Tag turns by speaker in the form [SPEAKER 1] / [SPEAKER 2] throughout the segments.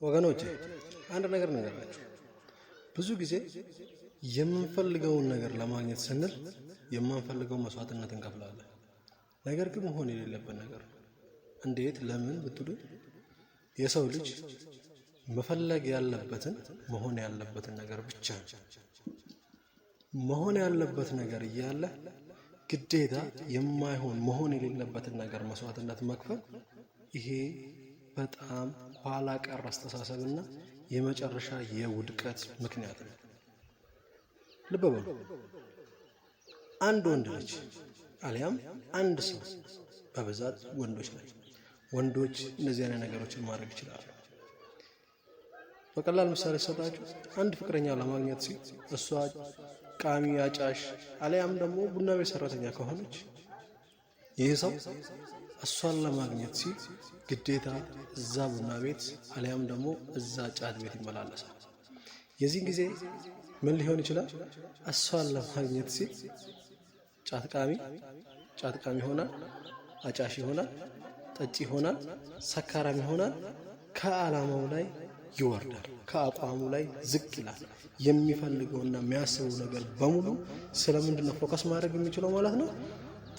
[SPEAKER 1] ወገኖቼ አንድ ነገር ልንገራችሁ። ብዙ ጊዜ የምንፈልገውን ነገር ለማግኘት ስንል የማንፈልገውን መስዋዕትነት እንከፍላለን። ነገር ግን መሆን የሌለበት ነገር ነው። እንዴት ለምን ብትሉ የሰው ልጅ መፈለግ ያለበትን መሆን ያለበትን ነገር ብቻ ነው። መሆን ያለበት ነገር እያለ ግዴታ የማይሆን መሆን የሌለበትን ነገር መስዋዕትነት መክፈል ይሄ በጣም ኋላ ቀር አስተሳሰብና የመጨረሻ የውድቀት ምክንያት ነው። ልብ በሉ። አንድ ወንድ ልጅ አሊያም አንድ ሰው፣ በብዛት ወንዶች ናቸው። ወንዶች እንደዚህ አይነት ነገሮችን ማድረግ ይችላሉ። በቀላል ምሳሌ ሰጣችሁ፣ አንድ ፍቅረኛ ለማግኘት ሲል እሷ ቃሚ፣ አጫሽ አሊያም ደግሞ ቡና ቤት ሰራተኛ ከሆነች ይህ ሰው እሷን ለማግኘት ሲል ግዴታ እዛ ቡና ቤት አሊያም ደግሞ እዛ ጫት ቤት ይመላለሳል። የዚህን ጊዜ ምን ሊሆን ይችላል? እሷን ለማግኘት ሲል ጫት ቃሚ ጫት ቃሚ ይሆናል፣ አጫሽ ይሆናል፣ ጠጪ ይሆናል፣ ሰካራም ይሆናል። ከዓላማው ላይ ይወርዳል፣ ከአቋሙ ላይ ዝቅ ይላል። የሚፈልገውና የሚያስበው ነገር በሙሉ ስለምንድን ነው focus ማድረግ የሚችለው ማለት ነው?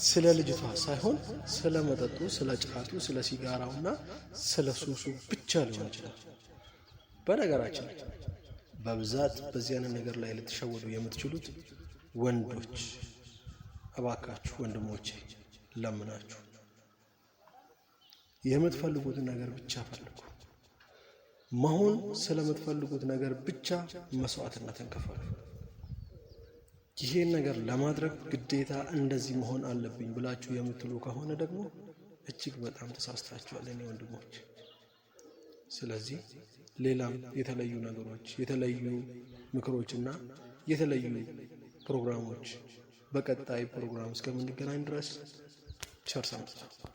[SPEAKER 1] ስለ ልጅቷ ሳይሆን ስለ መጠጡ፣ ስለ ጫቱ፣ ስለ ሲጋራውና ስለ ሱሱ ብቻ ሊሆን ይችላል። በነገራችን ላይ በብዛት በዚህ አይነት ነገር ላይ ልትሸወዱ የምትችሉት ወንዶች፣ እባካችሁ ወንድሞቼ ለምናችሁ የምትፈልጉትን ነገር ብቻ ፈልጉ። መሆን ስለምትፈልጉት ነገር ብቻ መስዋዕትነትን ክፈሉ። ይሄን ነገር ለማድረግ ግዴታ እንደዚህ መሆን አለብኝ ብላችሁ የምትሉ ከሆነ ደግሞ እጅግ በጣም ተሳስታችኋል የኔ ወንድሞች። ስለዚህ ሌላም የተለዩ ነገሮች፣ የተለዩ ምክሮችና የተለዩ ፕሮግራሞች በቀጣይ ፕሮግራም እስከምንገናኝ ድረስ ቸር ሰንብቱ።